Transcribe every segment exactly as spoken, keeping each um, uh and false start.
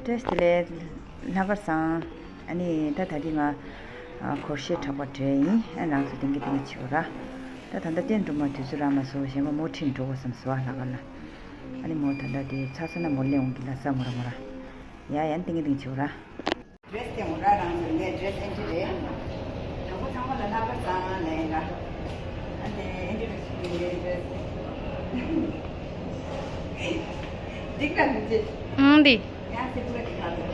བཀྲ་ཤིས་བདེ་ལེགས། ལྷག་དཀར་བཟང་། ཨ་ནི་ད་ད་དེ་ང་ཨ་སྒོར་གཞས་འཁྲབ་པར་བྲོས་ཡིན། ཨ་རང་ཚོ་དེང་གི་དེང་གི་བྱེད་འོ་ར། ད་ད་ལྟ་བསྟན་འགྲོ་མ་དུས་ཚོད་རག་མ་སོང་། གཞས་མ་མོ་ཁྲིད་འགྲོ་དགོས་བསམ་སོང་། ཨ་ལྷག་དཀར་ལ། ཨ་ནི་མོ་ད་ལྟ་དེ་ཚ་ས་ན་མོ་སླེབས་འོང་གི་ལ་ས་མོ་ར་མོ་ར། ཡ་ཡ་ནི་དེང་གི་དེང་གི་བྱེད་འོ་ར། ཌི་རེ་སི་དེ་འོ་ར་རང་ཚོ་ངའི་ཌི་རེ་སི་ཨེན་ཊི་རེད། དང་པོ་ཚང་མ་ལ་ལྷག་དཀར་བཟང་ལན་ར། ཨ་ནི་ཨེན་ཊི་རེ་སི་ངའི་ཌི་རེ་སི། འགྲིག་ར་མི་འགྲིག་ཨང་འདི། ཡང་སེ་ཕུ་ར་དེ་ག་ཚོད། ཨང་།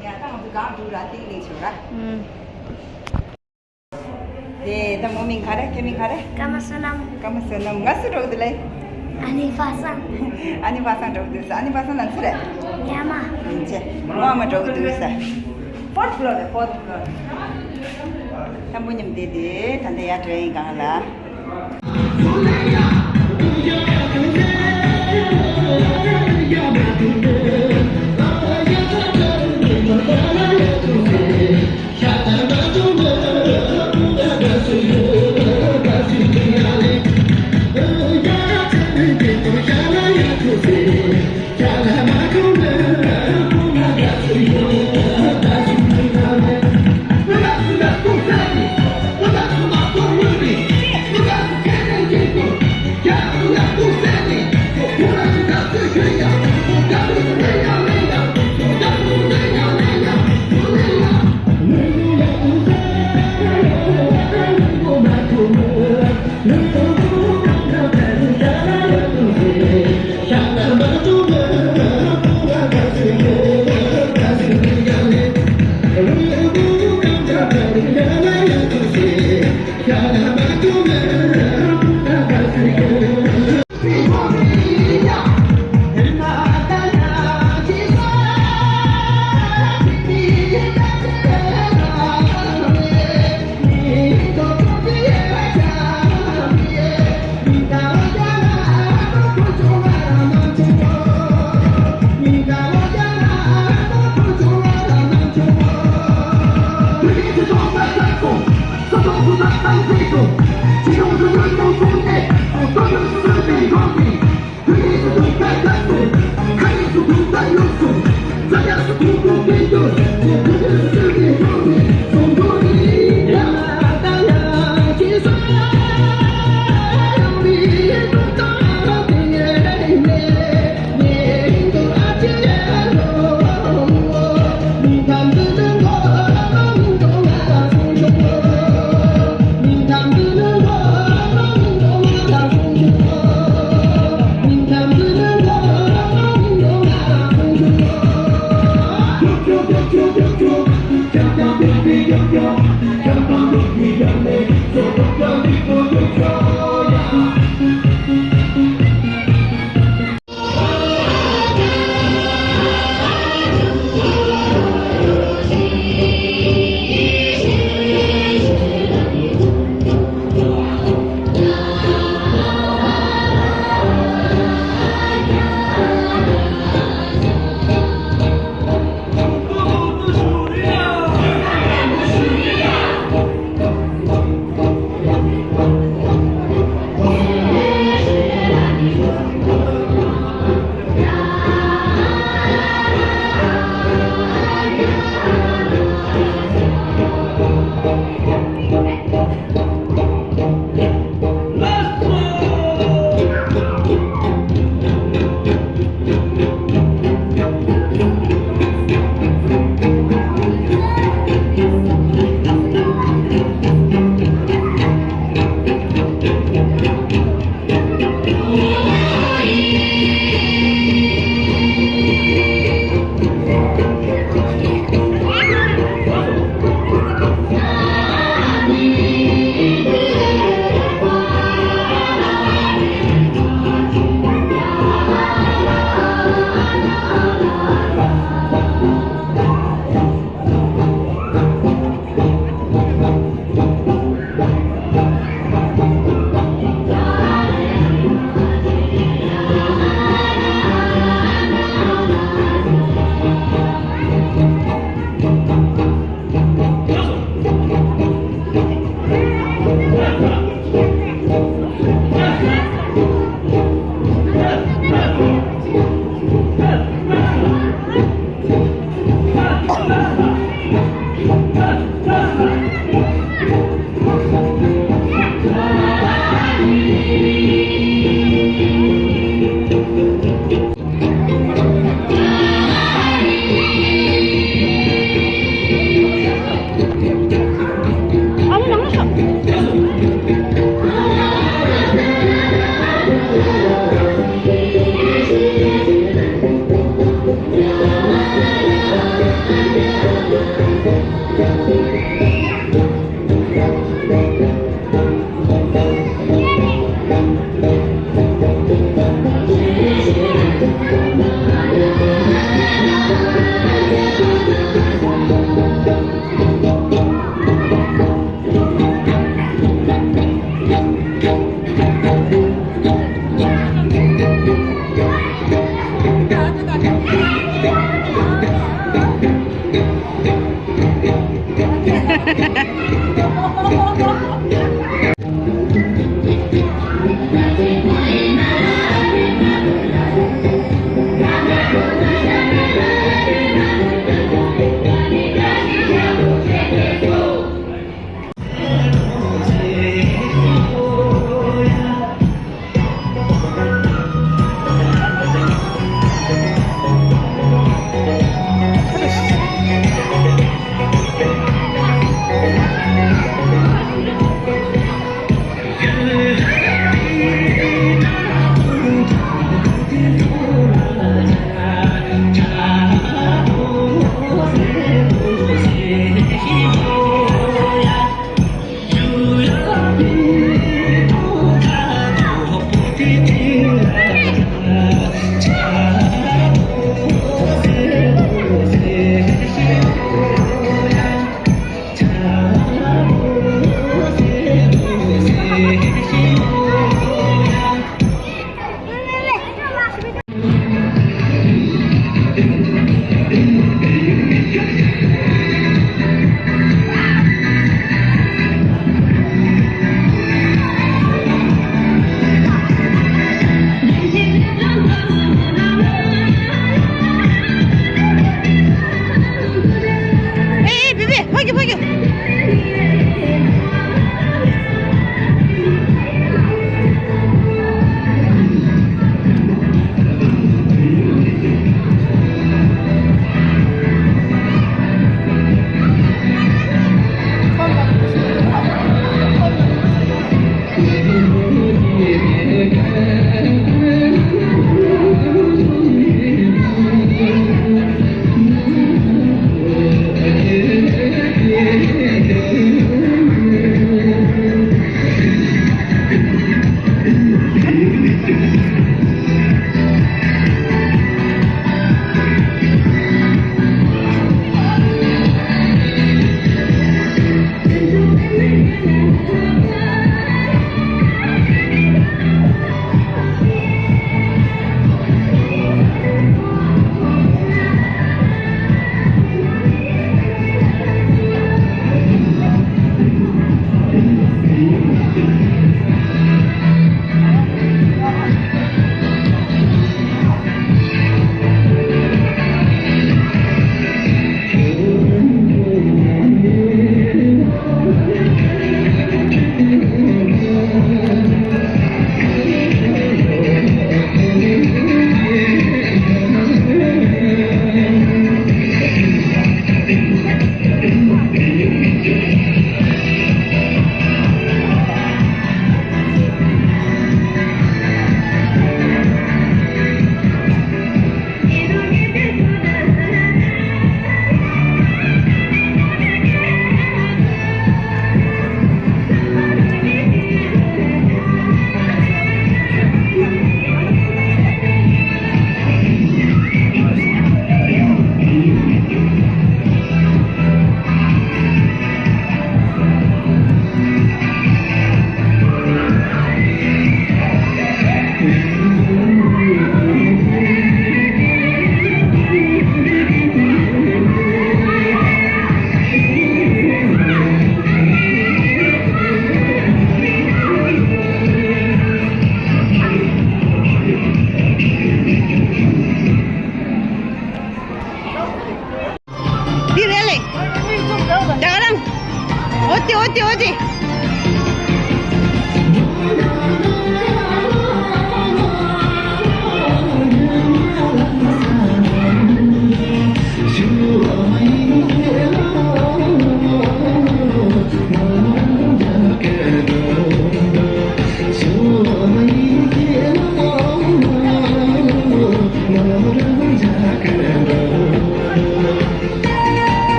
ཡང་ད་ང་ཚོ་གང་འགྲོ་ར་ཏིང་ཏིང་བྱོས་ར། ཨང་། དེ་ད་མོ་མིང་ག་རེ། ཁྱེད་མིང་ག་རེ། ཀརྨ་བསོད་ནམས། ཀརྨ་བསོད་ནམས། ང་སུ་འགྲོ་གི་འདུག་ལེ། ཨ་ནི་པ་སངས། ཨ་ནི་པ་སངས་འགྲོ་གི་འདུག་ཨ་ནི་པ་སངས་ལ་སུ་རེད། ཉ་མ། ཡིན་ཆེ། མོ་ཨ་མ་འགྲོ་གི་འདུག་ས། ཕོར་ཐི་ཕི་ལོར་རེད། ཕོར་ཐི་ཕི་ལོར། ད་མོ་མཉམ་བསྡད་དེ་ད་ལྟ་ཡར་འགྲོ་ཡིན་གང་ལ།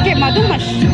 སྐད་མ་གཏོང་མ་ཤི།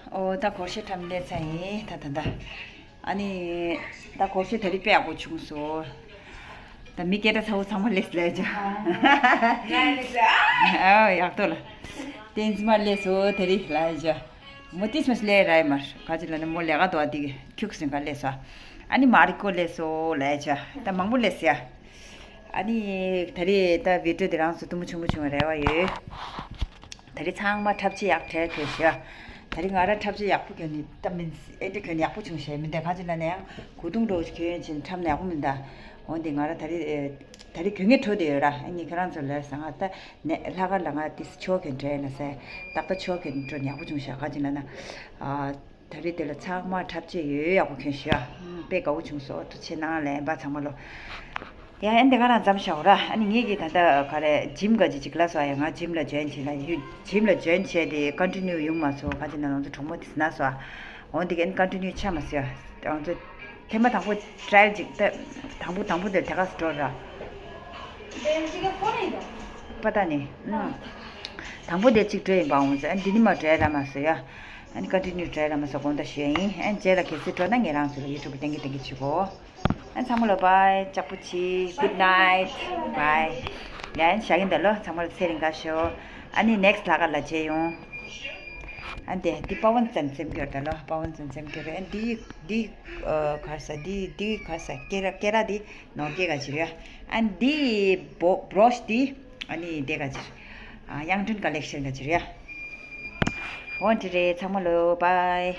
ཨོ། ད་སྒོར་གཞས་འཁྲབ་སླེབས་ཚར་ཡིན་ད་ད་ད། ཨ་ནི། ད་སྒོར་གཞས་ད་རིང་དཔེ་ཡག་པོ་བྱུང་སོང་། ད་མི་སྐད་གྲགས་ཚ་བོ་ཚང་མ་སླེབས་སླེབས་བྱ། ཨ་ཡག་ཏོ་ལ། བསྟན་འཛིན་མ་སླེབས་སོང་ད་རིང་ལ་བྱ། མོ་ཏིས་མ་སླེབས་ར་ཡི་མར་ག་ཅི་ལ་ནི་མོ་ལས་ཀ་དོ་ཨ་དི་གི་ཁྱུག་སེང་ག་སླེབས་སོང་། ཨ་ནི་མ་རི་ཀོ་སླེབས་སོང་ལ་བྱ། ད་མང་པོ་སླེབས་སོང་ཡ། ཨ་ནི། ད་རེས་ད་བི་ཌིའོ་འདི་རང་ཚོ་སྟོན་མོ་ཆུང་མོ་བྱུང་བའི་རེ་བ་ཡོད། ད་རེས་ཚང་མ་འཁྲབ་ཆས་ཡག་གྲས་གྱོན་ཤག་ད་རེས་ང་རང་འཁྲབ་ཆས་ཡག་པོ་གྱོན་ནི་ད་མིན་ཨེ་འདྲ་གྱོན་ནི་ཡག་པོ་བྱུང་ཤག་མི་འདའ་ག་ཅི་ལ་ནས་ཡང་གོས་ཐུང་འདྲ་བོ་ཞིག་གྱོན་ཕྱིན་འཁྲབ་ན་ཡག་པོ་མི་འདའ། འོན་ཏེ་ང་རང་ད་རེས་ཨེ། ད་རེས་གྱོན་ངེས་འཕྲོ་དེ་ཡོད་ར་ཨ་ནི་ཁྱེད་རང་ཚོ་ལས་ས་ང་ད་ནས་ལྷག་དཀར་ལ་ང་ཏི་སི་ཆོ་གྱོན་འདྲ་ཡིན་ན་ཟེར་ཏག་ཏག་ཆོ་གྱོན་འགྲོ་ནི་ཡག་པོ་བྱུང་ཤག་ག་ཅི་ལ་ན། ཨ། ད་རེས་དེ་ལ་ཚང་མ་འཁྲབ་ཆས་ཡོད་ཡག་པོ་གྱོན་ཤག་དཔེ་དགའ་བོ་བྱུང་སོང་ཐུགས་རྗེ་གནང་ལན་པ་ཚང་མ་ལོ། ཡང་ཨེ་འདི་ག་རང་མཚམས་བཞག་ར་ཨ་ནི་ངེད་ཀྱིས་ད་ལྟ་ག་རེ་ཇིམ་ག་ཅི་ཅིག་ལ་སོ་ཡ་ང་ཇིམ་ལ་འཇོན་བྱེད་ལ་ཡུ་ཇིམ་ལ་འཇོན་བྱས་ཏེ་ཀོན་ཊི་ནིའུ་ཡོང་མ་སོང་ག་ཅི་ན་ང་ཚོ་གྲོགས་མོ་དེ་སི་ན་སོ་ཨ། འོ་འདི་ག་ཨེ་ཀོན་ཊི་ནིའུ་ཆ་མ་སོ་ཡ་ང་ཚོ་ཐེངས་མ་དང་པོ་ཊ་ར་ཡལ་ཅིག་ད་དང་པོ་དང་པོ་དེ་དེ་ག་སི་འགྲོ་ར། པ་ད་ནི་དང་པོ་དེ་གཅིག་འགྲོ་ཡིན་པ་འོང་ཟེར་ཨ་འདི་ནི་མ་འགྲོ་ཡ་ར་མ་སོ་ཡ། ཨ་ནི་ཀོན་ཊི་ནིའུ་འགྲོ་ཡ་ར་མ་སོ་དགོངས་དག་ཞུ་ཡ་ཡིན་ཨ་རྗེས་ལ་གལ་སྲིད་འགྲོ་ན་ངས་རང་ཚོ་ལ་ཡུ་ཊུབ་གཏན་འཁེལ་གཏན་འཁེལ་བྱེད་གོ་ཨ་ཚང་མ་ལོ་བཱའི་ལྕགས་པོ་ཆེ་good night bye ཡ་ཨ་ནི་བཞག་གིན་ད་ལོ་ཚང་མ་ལ་ཚེ་རིང་དགའ་ཤོག་ཨ་ནི་ནེག་སི་ལྷག་དཀར་ལ་མཇལ་ཡོང་། ཨ་འདི་འདི་པ་ཝན་ཙན་འཚེམ་གྱི་ཡོད་ད་ལོ་པ་ཝན་ཙན་འཚེམ་གྱི་རེད་འདི་འདི་གར་ས་འདི་འདི་གར་ས་ཀེ་ར་ཀེ་ར་འདི་ནོར་སྐྱེ་ག་ཅི་རེད་ཨ་འདི་བོ་བྲོ་ཤི་འདི་ཨ་ནི་འདི་ག་ཅི་རེད་ཨ་དབྱངས་སྒྲོན་ཀ་ལེག་ཤན་ག་ཅི་རེད་ཨ། འོ་འདི་རེད་ཚང་མ་ལོ་བཱའི།